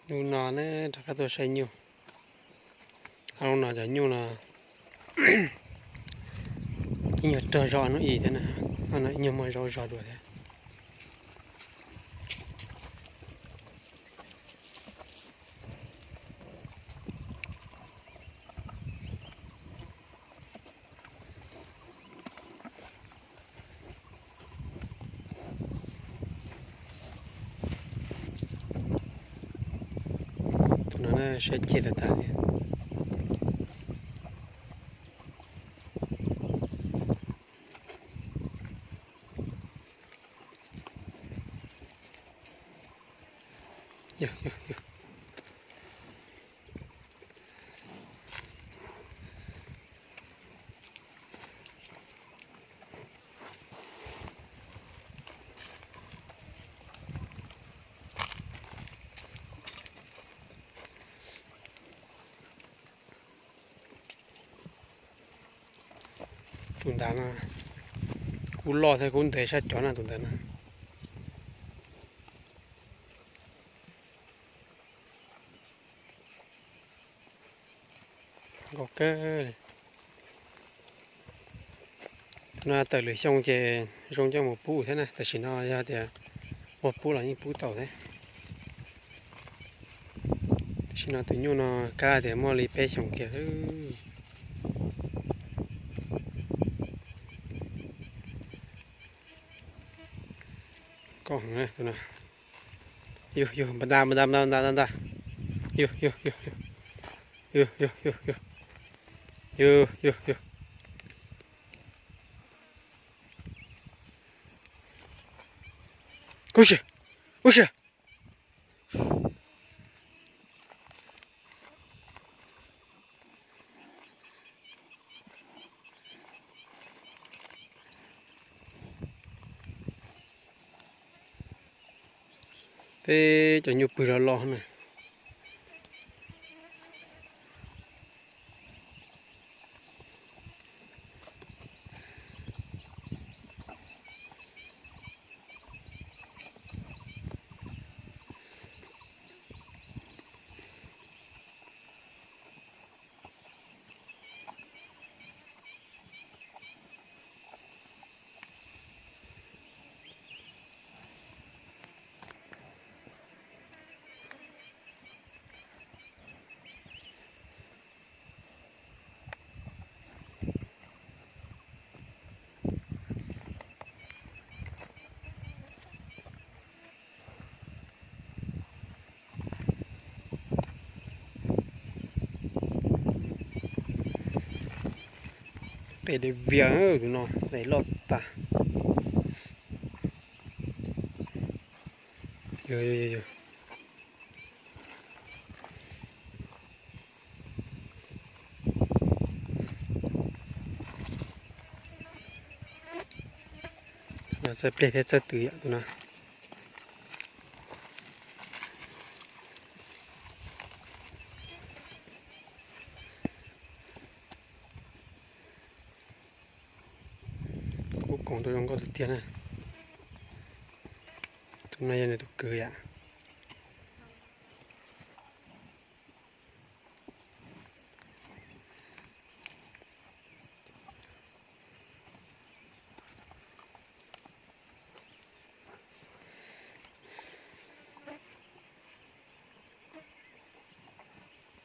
Hnub no ne rov qab tuaj saib nyuj. Ob hnub no cov nyuj no ib nyuag rog zog ob hnub ib thiab na, ob hnub ib nyuag muaj zaub zog dua thiab. Tus no saib ceg tas tas li. Tus ntawd no kuj loj thiab kuj ntev sab cov na tus ntawd na. Nkauj kawg li. Tus no tawm lwm xyoo ces zoo coj mus pub thiab na, tam sim no yog tias muaj pub los yeej pub tau thiab. Tam sim no tus nyuj no kab tias muaj li peb xyoos kiag. Koj heev tus no. Yug yug npa nta npa nta npa nta npa nta. Yug yug yug yug. Yug yug yug yug. Yug yug yug. Ub si, ub si. Peb cov nyuj pw los los na. Tes de vias tus no tes loj tas. Txawj pliag thiab txawj twv yom tus no. Kuj koom tau zoo nkauj tiag tiag na. Tus no yog nws tus kwv yom.